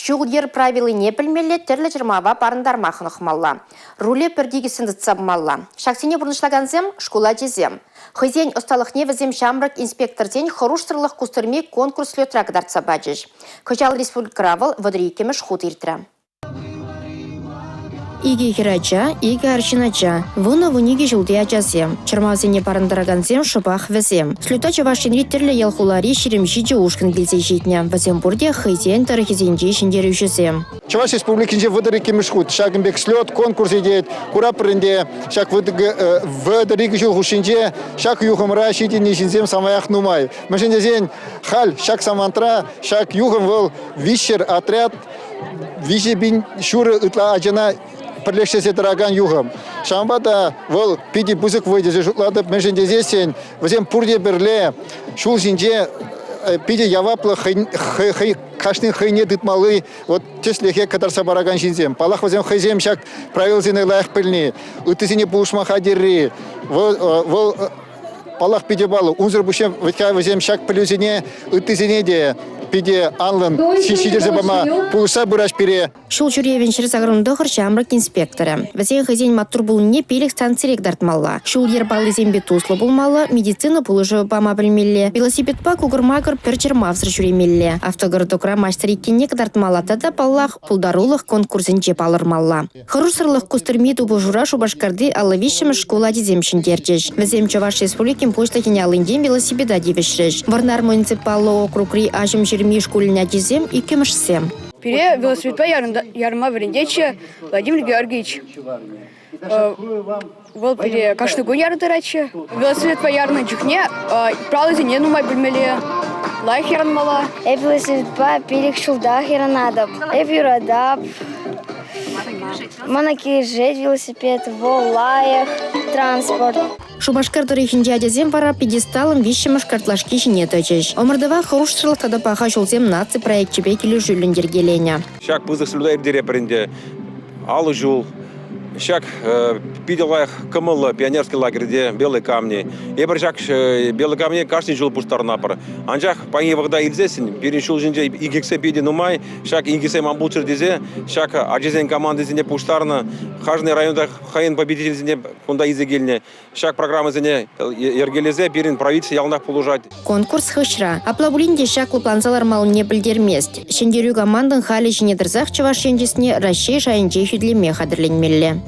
Ҫул-йӗр правилине пӗлмелле, тӗрлӗ чӑрмава парӑнтарма хӑнӑхмалла. Руле пӗр тикӗссӗн тытса пымалла. Ҫаксене пурнӑҫлакансем – шкул ачисем. Хӑйсен ӑсталӑхне вӗсем ҫамрӑк инспекторсен хӑрушсӑрлӑх кустӑрми конкурс-слетра кӑтартса пачӗҫ. Кӑҫал республикӑра вӑл 32-мӗш хут иртрӗ. Икӗ хӗрача, икӗ арҫын ача, 10-12 ҫулти ачасем. Чӑрмавсене парӑнтаракансем шӑпах вӗсем. Слета Чӑваш Енри тӗрлӗ ял-хулари 27 ушкӑн килсе ҫитнӗ. Вӗсем пурте хӑйсен тӑрӑхӗсенчи ҫӗнтерӳҫӗсем. Чӑваш Республикинче 32-мӗш хут ҫакӑн пек слет, конкурс иртет. Куратпӑр ӗнтӗ, ҫак 32 ҫул хушшинче ҫак юхӑмра ҫитӗннӗ ҫынсем самаях нумай. Мӗншӗн тесен халь ҫак самантра ҫак юхӑм вӑл 300 отряд 3 000 ҫурӑ ытла ачана пӗрлештерсе тӑракан юхӑм. Ҫавӑнпа та вӑл питӗ пысӑк вӑй тесе шутлатӑп. Мӗншӗн тесессӗн вӗсем пурте пӗрле ҫул ҫинче питӗ яваплӑ хӑй кашни хӑйне тытмалли вот тӗслӗхе кӑтартса паракан ҫынсем. Паллах, вӗсем хӑйсем ҫак правилӑсене лайӑх пӗлни, ыттисене пулӑшма хатӗрри, вӑл, вӑл паллах, питӗ паллӑ. Унсӑр пуҫне вӗсем ҫак пӗлӳсене ыттисене те питӗ анлӑн ҫитерсе пама пулӑшса пыраҫ пире. Ҫул ҫӳревӗн 189 ҫамрӑк инспекторӗ. Вӗсен хӑйсен маттур пулнине пилӗк станцире кӑтартмалла. Ҫул-йӗр паллисемпе туслӑ пулмалла, медицина пулӑшӑвӗ пама пӗлмелле, велосипедпа кукӑр-макӑр пӗр чӑрмавсӑр ҫӳремелле, автогородокра маҫтӑр иккенне кӑтартмалла тата, паллах, пултарулӑх конкурсӗнче палӑрмалла. Хӑрушсӑрлӑх кустӑрми тупӑшура Шупашкарти 53-мӗш шкул ачисем ҫӗнтерчӗҫ. Вӗсем Чӑваш Республикин Пуҫлӑхӗн аллинчен велосипеда тивӗҫрӗҫ. Вӑрнар муниципаллӑ округри Аҫӑмҫырми шкулӗн ачисем иккӗмӗшсем. Пире велосипедпа ярӑнма вӗрентетчӗ Владимир Георгиевич. Вӑл пире кашни кун ярӑнтаратчӗ. Велосипедпа ярӑннӑ чухне правилӑсене нумай пӗлмелле, лайӑх ярӑнмалла. Эп велосипедпа пилӗк ҫултах ярӑнатӑп. Эп юратап. Мана килӗшет велосипед, вӑл лайӑх транспорт. Шупашкар тӑрӑхӗнчи ачасем вара пьедесталӑн виҫҫӗмӗш картлашки ҫине тӑчӗҫ. Ӑмӑртӑва Хӑрушсӑрлӑх тата паха ҫулсем наци проекчӗпе килӗшӳллӗн йӗркеленӗ. Ҫак пысӑк слета ирттеретпӗр ӗнтӗ. 50 ҫул. Ҫак питӗ лайӑх кӑмӑллӑ пионерский лагерьте «Белые камни». Эпир ҫак «Белые камни» кашни ҫул пуҫтарӑнатпӑр. Анчах паянхи вӑхӑта илсессӗн пирӗн ҫул ҫинче инкексем питӗ нумай. Ҫак инкексем ан пулччӑр тесе ҫак ачасен командисене пуҫтарнӑ. Кашни районта хӑйӗн победителӗсене кунта илсе килнӗ. Ҫак программӑсене йӗркелесе пирӗн правительство яланах пулӑшать. Конкурс хыҫра. Апла пулин те ҫак лӑпланса лармаллине пӗлтермест. Ҫӗнтерӳ командӑн халӗ ҫине тӑрсах Чӑваш Ен чысне Раҫҫей шайӗнче хӳтӗлеме хатӗрленмелле.